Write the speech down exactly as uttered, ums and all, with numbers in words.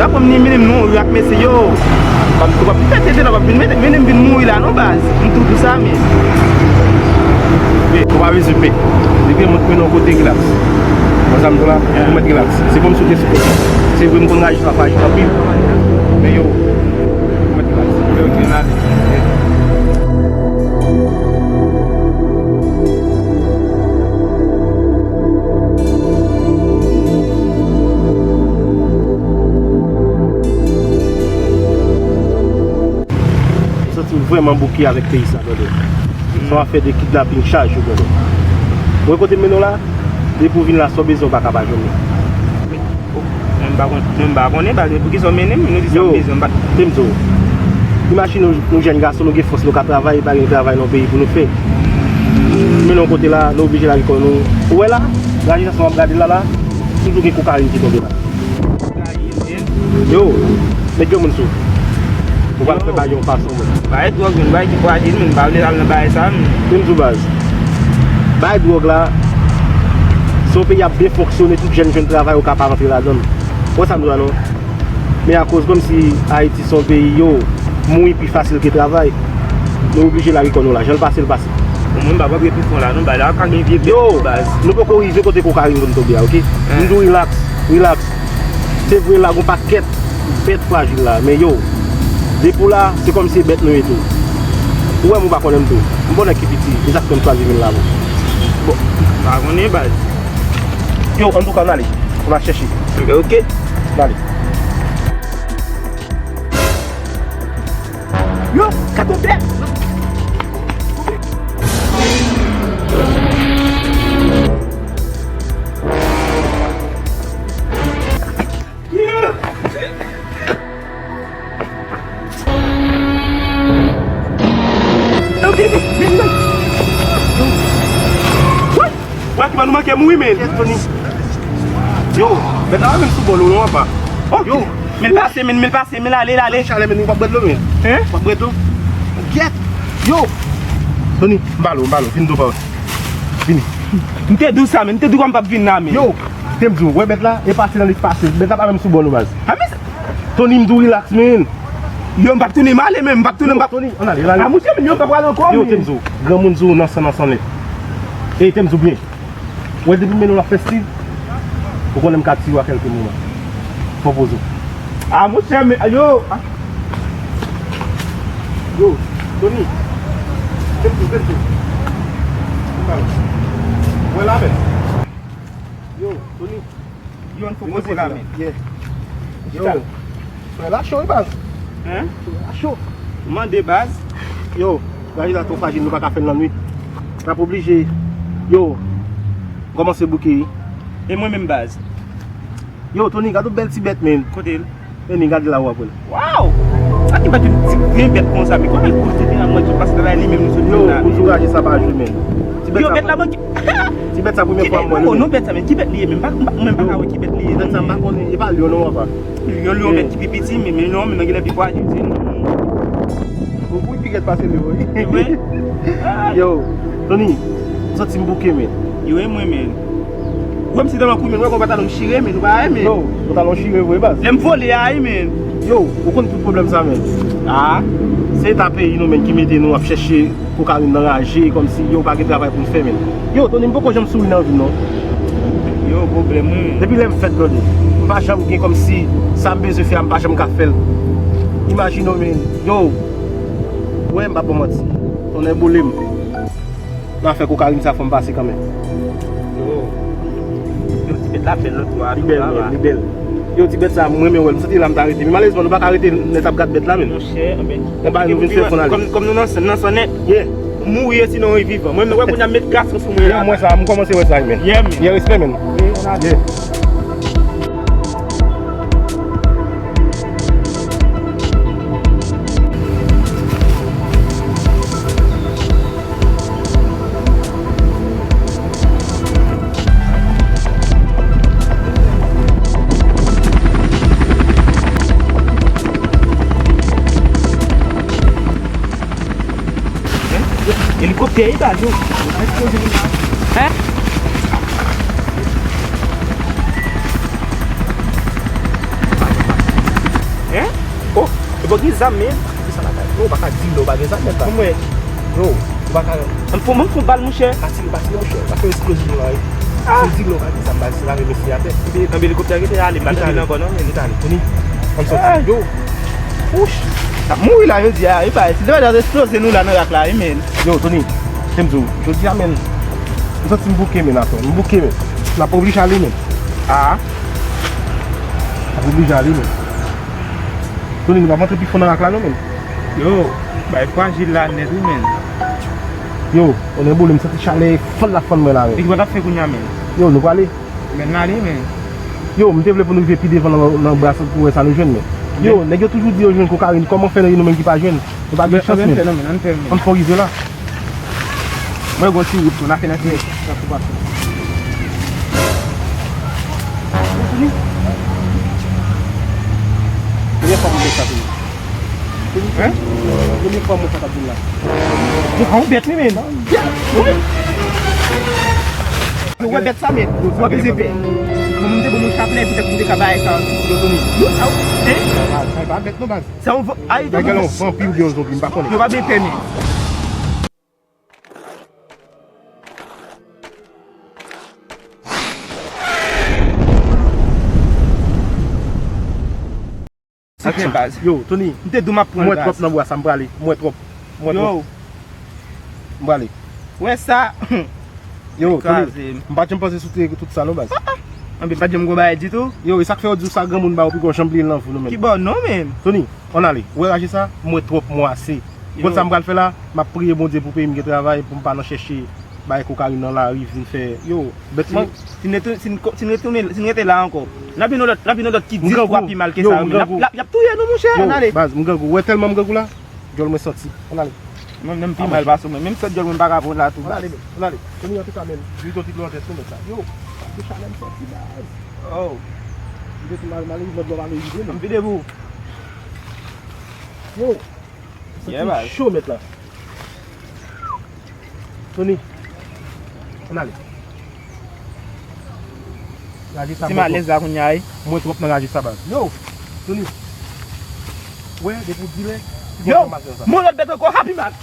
Apre m ni mennen m mouri ak mesye yo. M ap, m ap pete tete la, m ap vin mete, mennen m vin mouri la non baz. M tou di sa men. Men, ou pa bezwen pè. Depi m montre nou yon kote rilaks. Wè sa m di w la? Ou mèt rilaks. Se kòmsi w te sou kòk. Se vre m konn raji sa, raji anpil. Men yo, ou mèt rilaks. Ok, ok, n ale. M santi m vrèman bouke avèk peyi sa, brother. Se yon afè de kidnaping chak jou, brother. Ou wè kote m mennen w la? Depi w vin la, sa w bezwen, w pa ka pa jwenn li. Men m pa konn, men m pa konnen, baz, men poukisa w mennen m, nou di sa m bezwen, m pa... Yo, tande m di w. Imajine w, nou jèn gason, nou gen fòs, nou ka travay, pa gen travay nan peyi pou nou fè. M mennen w kote la, nou oblije lage kò nou. Ou wè la, raje sa w ap gade la, la, toujou gen kokayin ki tonbe la. Yo, met granmoun sou. Ou pral fè bagay yon fason, men. Bagay dwòg, men bagay ki frajil, men m pa vle al nan bagay sa, men. Men m di w baz. Bagay dwòg la, se yon peyi ap byen fonksyone, tout jèn jwenn travay, ou ka pa rantre ladan l. Ou wè sa m di w la, non? Men akoz kòmsi Ayiti se yon peyi, yo, mouri pi fasil ke travay, nou oblije lage kò nou la. Jan l pase, l pase. Bon, mwen m pa p rantre pi fon la, non, bagay la ka gen vye bèt baz. Yo, nou poko rive kote kokayin konn tonbe a, oke? M di w rilaks, rilaks. Se vre la gon pakèt bèt frajil la, men yo, depi w la, se kòmsi se bèt nou ye tou. Ou wè m, ou pa konnen m tou. M pa nèg ki piti, e sa k fè m chwazi vin la, bon. Bon, pa konnen baz. Yo, antouka, n ale. N a chèche. Ok. N ale. Yo, gade bèt! Wè ki ban nou manke mouri, men. Yo, bèt la menm sou bò l non, apa. Yo, men l pase, men, men l pase, men l ale, l ale. Chalè, men ou p ap bwè dlo, men. Hein? Ou p ap bwè dlo. Gyèt. Yo. Tony, m ba l, m ba l, vin do pa. Vini. M te di w sa, men. M te di w kòman m p ap vin la, men. Yo, te m di w, wè bèt la, e pase nan li pase. Bèt la pa menm sou bò nou, baz. A, men sa... Tony, m di w rilaks, men. Yo, m p ap tounen, m ale, men. M p ap tounen, m p ap... Tony, ann ale, ann ale. A, mouche, men yo p ap pral ankò, men. Yo, te m di w, granmoun di w nan san, nan san nèt. E te m di w byen. Wè, depi m mennen w nan fèstiv, ou konnen m ka tire w a kèlke moman. Fò poze w. A, monchè, men, yo, a. Yo, Tony. Kenbe tou, kenbe tou. Wè la, men. Yo, Tony. Yo, n fò poze la, men. Yeah. Yo. Frè la cho, wi, baz. Hein? Frè la cho. Mande, baz. Yo, bagay la twò frajil, nou pa ka fè l nan nwit. N ap oblije. Yo, m kòmanse bouke, wi. E mwen menm, baz. Yo, Tony, gade yon bèl ti bèt, men. Kote l? Tony, gade la, w ap wè l. Waw! Sa ki bèt, yon ti grenn bèt konsa, men kòman l gwo, se te nan mwen ki pase nan li menm, nou sot vin la. Yo, pou zouraje sa pa jwe, men. Ti bèt la manke. Ti bèt sa premye fwa m wè l, men. Non, bèt sa, men ki bèt li ye, men? M pa, m pa, mwen pa ka wè ki bèt li ye. Bèt sa, m pa konnen, e pa lyon non, apa. Lyon, lyon, bèt ki pi piti, men, men non, men nan genlè pi frajil, se non. Ou pi gèt pase lyon, wi. Wi. Yo, Tony, m santi m bouke, men. Yo, e mwen, men. Ou wè m si dan lankou, men, ou wè kon pantalon m chire, men, ou pa wè, men. Yo, pantalon chire vre, baz. Lè m vole a, wi, men. Yo, ou konn tout pwoblèm sa, men. A, se eta peyi nou, men, ki mete nou ap chèche kokayin nan raje, kòmsi yo pa gen travay pou n fè, men. Yo, Tony, m poko janm souri nan vi m, non. Yo, pwoblèm, wi. Depi lè m fèt, blonde, m pa janm gen kòmsi sa m bezwen fè a, m pa janm ka fè l. Imajine w, men. Yo, wè, m p ap ba w manti. Tonnè boule m. Nan afè kokayin sa, fò m pase kanmenm. Yo. Yo, ti bèt la bèl lòt bò a. Li bèl, men, li bèl. Yo, ti bèt sa, m renmen wè l. M santi la m ta rete. Men malerezman, nou pa ka rete nèt ap gad bèt la, men. Monchè, anben, yon bagay nou vin fè fò n ale. Kòm, kòm nou nan, nan san nèt, yeah, mouri ye, sinon revivan. Mwen, mwen wè kounye a met gason sou mwen la. Yeah, m wè sa, m kòmanse wè sa, men. Yeah, men. Yeah, respè, men. Yeah. Elikoptè e baz yo. Hein? Yo, Tony, m ap pase. Ou gen zam, men? Ki sa la bay? Yo, ou pa ka di lè ou pa gen zam, mèt la. Kòman? Yo, ou pa ka. An fon, an fon bal, monchè. Pa tire, pa tire, monchè. Pa fè eksplozyon la, wi. Ah! Si w di lè ou pa gen zam, baz, se lave mesye atè. Anbe, anbe elikoptè rete ale, m pa tande ankò non, men. Rete ale, Tony. Ann sòti. Ah! Yo. Wouch. N ap mouri la, jodi a, wi, bay. Se de bagay eksploze nou la nan rak la, wi, men. Yo, Tony, se m di w, jodi a, men, m santi m bouke, men, atò. M bouke, men. N ap oblije ale, men. Ah. N ap oblije ale, men. Tony, nou p ap antre pi fon nan rak la non, men. Yo, bay frajil la nèt wi, men. Yo, on ebole, m santi chalè fann la fann mwen la, men. E ki w t ap fè kounye a, men? Yo, nou prale. Men n ale, men. Yo, m te vle pou nou rive pi devan nan, nan bras pou wè sa nou jwenn, men. Yo, nèg yo toujou di yo jwenn kokayin, kòman fè nou menm ki pa jwenn? Nou pa gen chans, men. Ann fè non, men, ann fè, men. Ann fè w rive la. Mwen gon ti wout tou, n a fè nan ti wout. Premye fwa m wè sa vini. Hein? Premye fwa m wè sa k ap vin la. Yo, pa yon bèt, wi, men. Yo, wè bèt sa, men. Yo, sa bèt, men. Bon, m te bon, moun chaplè, poutèt m te ka bay sa. Yo, Tony. Yo, sa, hein? Sa, sa pa bèt, non, baz. Se yon va-, ay, sa gen yon vanpi oubyen yon zonbi, m pa konnen. Yo pa byen pè, men. Ok, baz. Yo, Tony. M te di w m ap pran l, baz. M wè twòp nan bwa sa, m prale. M wè twòp. M wè twòp. Yo. M prale. Wè sa. Yo, Tony. M pa t janm panse si w te tout sa non, baz. Ah, ah. Anben, m pa t janm gon bagay ditou. Yo, e sa k fè yo di w sa granmoun ba yo pi gwo janm bliye l nan vi w non, men. Ki bò non, men? Tony, ann ale. Ou wè raje sa? M wè twòp, m wè ase. Yo. Konn sa m pral fè la? M ap priye Bondye pou peyi m gen travay, pou m pa nan chèche bay kokayin nan lari, vin fè. Yo, bèt man. Si n rete, si n ko-, si n retounen, si n rete la ankò, n ap vin yon lòt, n ap vin yon lòt ki dis fwa pi mal ke sa, wi, men. N ap, y ap touye nou, monchè, ann ale. Yo, baz, m grangou. Ou wè tèlman m grangou la? Djòl mwen santi. Ann ale. Mwen menm pi mal pase w, men. Menm sèt djòl mwen m pa ka pran l la tou. Ann ale, men. Ann ale. Tony, an tou ka, men. Li gon ti lòtès tou, men, sa. Yo, se chalè m santi, baz. Oh. Li te mal, mal, li mòd lò mal rive, men. M vide pou ou. Yo. Yeah, baz. Cho, mèt la. Tony, ann ale. Raje sa. Si m alèz la kounye a, wi. Mwen twòp nan raje sa, baz. Yo, Tony. Wè, depi w di lè. Yo, m wè lòt bèt ankò, Happy Man.